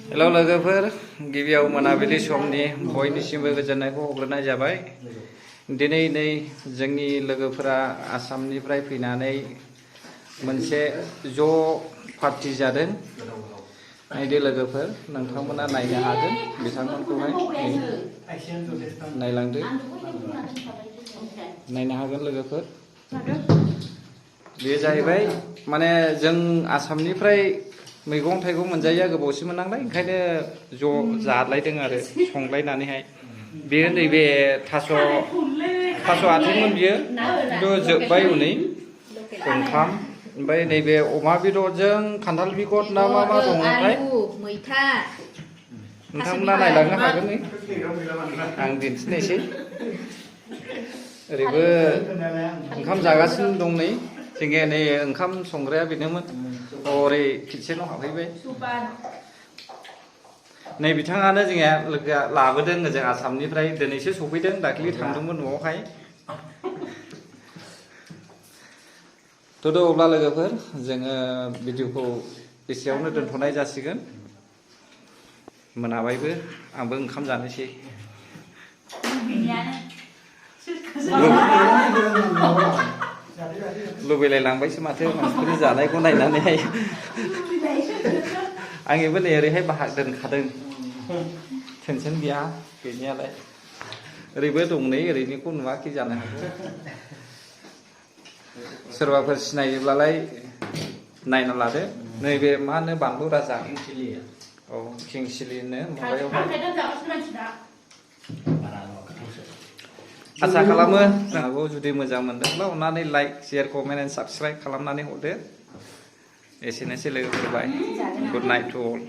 Hello लोगोफोर गिबियाव मोनाबिलि समनि बयनिसिमबो गोजोननायखौ हरग्रोनाय जाबाय। दिनै नै जोंनि लोगोफोरा आसामनिफ्राय फैनानै मोनसे ज' पार्टि जादों। नायदो लोगोफोर नोंथांमोना नायनो हागोन बिथांमोनखौहाय नायलांदो नायनो हागोन लोगोफोर। बे जाहैबाय माने जों आसामनिफ्राय मैगं थाइगं मोनजायैया गोबावसिमोन नालाय ओंखायनो ज' जालायदों आरो संलायनानैहाय। बेयो नैबे थास' आथिंमोन बियो खिन्थु जोब्बाय हनै ओंखाम ओमफ्राय नैबे अमा बेदरजों खान्थाल बेगर ना मा मा दङथाय मैथा नोंथांमोना नायलांनो हागोन नै आं दिन्थिनोसै। ओरैबो ओंखाम जागासिनो दं नै जोंनिया नै ओंखाम संग्राया बेनोमोन ओरै किटसेनाव हाबफैबाय। नै बिथाङानो जोंनिया लोगोआ लाबोदों ओजों आसामनिफ्राय दिनैसो सफैदों दाख्लि थांदोंमोन न'आवहाय। थ' अब्ला लोगोफोर जोङो भिडिअखौ एसेयावनो दोनथ'नाय जासिगोन। मोनाबायबो आंबो ओंखाम जानोसै। लुबैलायलांबायसो माथो मानसिफोरनि जानायखौ नायनानैहाय। आंनिबो नै ओरैहाय बाहाग दोनखादों टेनसन गैया गैनायालाय। ओरैबो दं नै ओरैनिखौ नुवाखै जानो हागौ। सोरबाफोर सिनायोब्लालाय नायना लादो। नैबे मा होनो बानलु राजा औ किंसिलिनो माबायावहाय। आसा खालामो जोंहाबो जुदि मोजां मोनदोंब्ला अननानै like share comment and subscribe खालामनानै हरदो। एसेनोसै लोगोफोर बाय गुड नाइट टु अल।